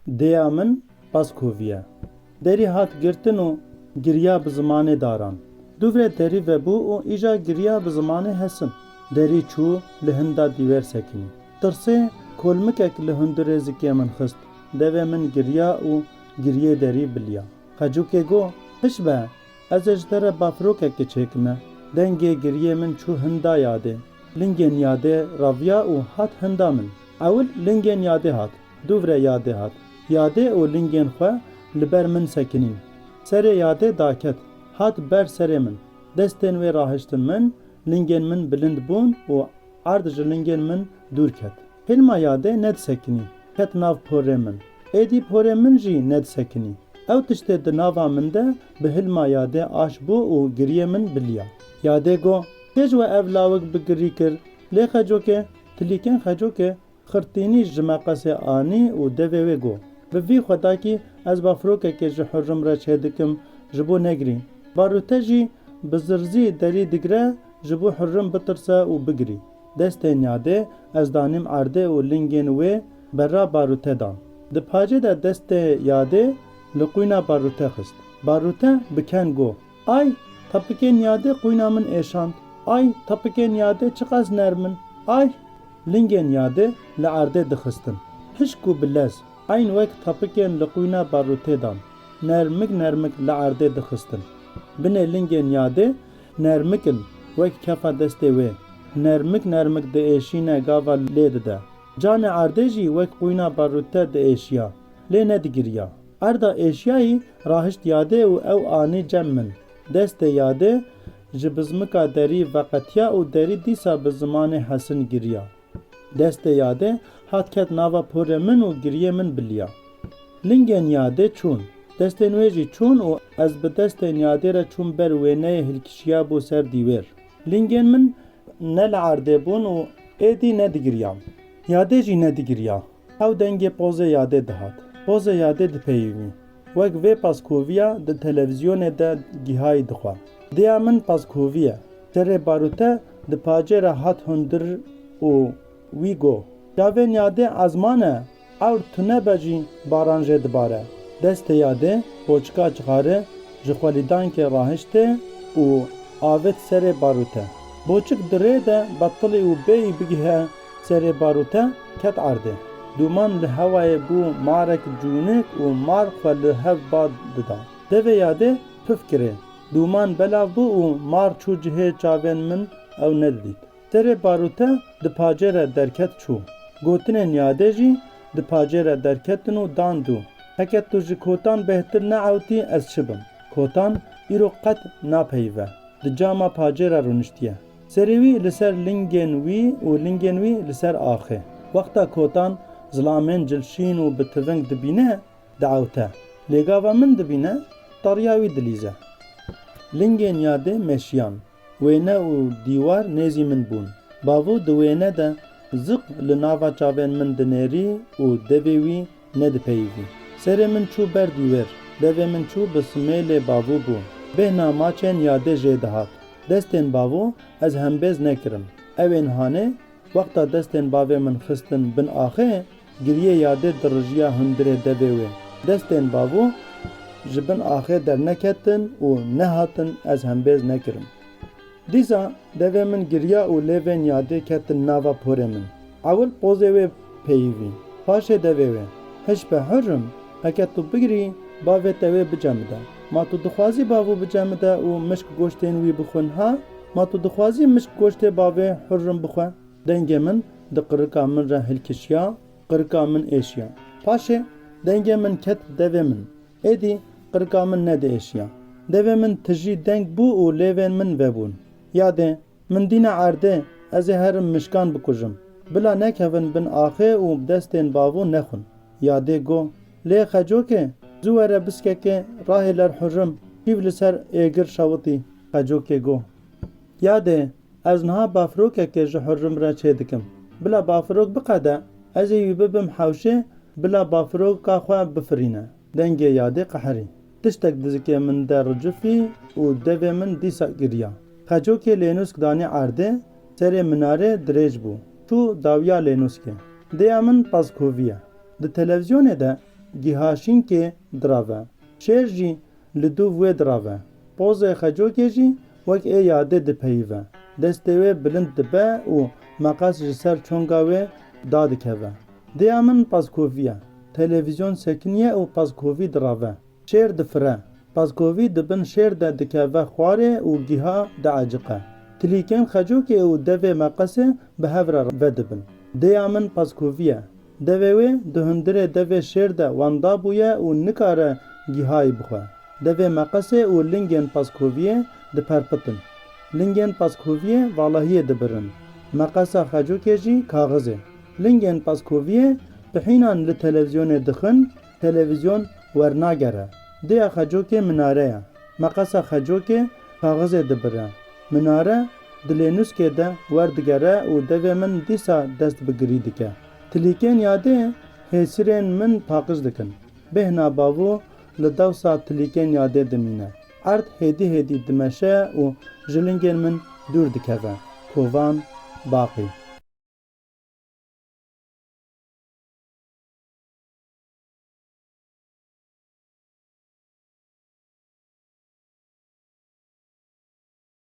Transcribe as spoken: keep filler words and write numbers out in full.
Dêya min pez koviye. Derî hat girtin û giriya bi zimanê daran. Dûvre derî vebû û îja giriya bi zimanê hesin. Derî çû li hinda dîwer sekinî. Tirsê kolmikek li hundirê zikê min xist. Devê min giriya û giriyê derî biliya. Xecûkê got, "Hiş be, ez ê ji te re bafirokekê çêkime." Dengê giriyê min çû hinda yadê. Lingên yadê reviya û hat hinda min. Ewil lingên yadê hat. Dûvre yadê hat. Yadê û lingên xwe li ber min sekinîn. Serê yadê daket. Hat ber serê min. Destên wê rahiştin min, lingên min bilind bûn û erd ji lingên min dûr ket. Hilma yadê nedisekinî. Ket nav porê min. Êdî porê min jî nedisekinî. Ew tiştê di nava min de bi hilma yadê aş bû û giriyê min biliya. Yadê got, "Kê ji we ev lawik bi girî kir?" Lê Xecokê, tilîkên Xecokê, xirtînî ji meqesê anî û devê wê got, "Bi vî xwedakî ez bafirokekê ji Hurrim re çêdikim ji bo negirî. Barûte jî bi zirzî derî digire ji bo Hurrim bitirse û bigirî." Destên yadê ez danîm erdê û lingên wê berra barûte dan. Di pacê de destê yadê li qûyna barûte xist. Barûte bi ken got, "Ay, tapikên yadê qûyna min êşand. Ay, tapikên yadê çiqas nerm in. Ay!" Lingên yadê li erdê dixistin. Hişk û bi lez, eyn wek tapikên li qûyna barûtê dan. Nermik nermik li erdê dixistin. Binê lingên yadê nermik in, wek kefa destê wê. Nermik nermik diêşîne, gava lê dide. Canê erdê jî wek qûyna barûte diêşiya, lê nedigiriya. Erda êşiyayî rahişt yadê û ew anî cem min. Destê yadê ji bizmika derî veqetiya û derî dîsa bi zimanê hesin giriya. Destê yadê hat ket nava porê min û giriyê min biliya. Lingên yadê çûn. Destên wê jî çûn û ez bi destên yadê re çûm ber wêneyê hilkişiyabû ser dîwêr. Lingên min ne li erdê bûn û êdî nedigiriyan. Yadê jî nedigiriya. Ew dengê pozê yadê dihat. Pozê yadê dipeyivî. Wek vê pezkoviya di televîzyonê de gihayî dixwe. Dêya min pezkovî ye. Serê barûte di pacê re hat hundir û wî got, "Çavên yadê ezman e, ewr tune be jî baran jê dibare." Destê yadê boçika cixarê ji xwelîdankê rahiştê û avêt serê barûte. Boçik di rê de betilî û bêyî bigihe serê barûte ket erdê. Dûman li hewayê bû marek cûnik û mar xwe li hev ba dida. Devê yadê pif kirê. Dûman belav bû û mar çû cihê çavên min, ew nedidît. Serê barûte di pacê re derket çû. Gotinên yadê jî di pacê re derketin û dan dû. Heke tu ji Kotan bêhtir neewtî, ez çi bim? Kotan îro qet napeyive. Di cama pacê re rûniştiye. Serê wî li ser lingên wî û lingên wî li ser axê. Wexta Kotan zilamên cilşîn û bi tiving dibîne, diewte. Lê gava min dibîne, tariya wî dilîze. Lingên yadê meşiyan. Wêne û dîwar nêzî min bûn. Bavo di wêne de ziq li nava çavên min dinêrî û devê wî nedipeyivî. Serê min çû ber dîwêr. Devê min çû bi simêlê bavo bû. Bêhna maçên yadê jê dihat. Destên bavo ez hembêz nekirim. Ewên hanê, wexta destên bavê min xistin bin axê, giriyê yadê dirijiya hundirê devê wê. Destên bavo ji bin axê derneketin û nehatin, ez hembêz nekirim. Dîsa devê min giriya û lêvên yadê ketin nava porê min. Ewil pozê wê peyivî. Paşê devê wê. Hiş be Hurrim, heke tu bigirî, bavê te wê bicemide. Ma tu dixwazî bavo bicemide û mişk goştên wî bixwin ha? Ma tu dixwazî mişk goştê bavê Hurrim bixwe? Dengê min di qirika min re hilkişiya, qirika min êşiya. Paşê dengê min ket devê min. Êdî qirika min nediêşiya. Devê min tijî deng bû û lêvên min vebûn. Yadê, "Min dîne erdê, ez ê herim mişkan bikujim. Bila nekevin bin axê û destên bavo nexwin." Yadê got, "Lê Xecokê, zû were biskekê, rahêler Hurrim, kîv li ser êgir şewitî." Xecokê got, "Yadê, ez niha bafirokekê ji Hurrim re çêdikim. Bila bafirok biqede, ez ê wî bibim hewşê, bila bafiroka xwe bifirîne." Dengê yadê qeherî. Tiştek di zikê min de ricifî û devê min dîsa giriya. Xecokê lênûsk danî erdê, serê minarê dirêj bû. Çû dawiya lênûskê. Dêya min pezkovî ye. Di televîzyonê de gihaşînkê dirave. Şêr jî li dûv wê dirave. Pozê Xecokê jî wek ê yadê dipeyive. Destê wê bilind dibe û meqes ji ser çonga wê dadikeve. Dêya min pazkovî ye. Televîzyon sekiniye û pazkovî dirave. Şêr difire. Pazkovî di bin şêr de dikeve xwarê û giha dieciqe. Tilîkên Xecokê û devê meqesê bi hev re vedibin. Dêya min pazkovî ye. Devê wê di hundirê devê şêr de wenda bûye û nikare gihayî bixwe. Devê meqesê û lingên pazkoviyê diperpitin. Lingên pazkoviyê valahiyê dibirin. Meqesa Xecokê jî kaxizê. Lingên pazkoviyê pihînan li televîzyonê dixin, televîzyon wernagere. Dêya Xecokê minare ye. Meqesa Xecokê kaxizê dibire. Minare di lênûskê de werdigere û devê min dîsa dest bi girî dike. Tilîkên yadê hêsirên min paqij dikin. Bêhna bavû li dewsa tilîkên yadê dimîne. Erd hêdî hêdî dimeşe û ji lingên min dûr dikeve. Kovan, Baqî.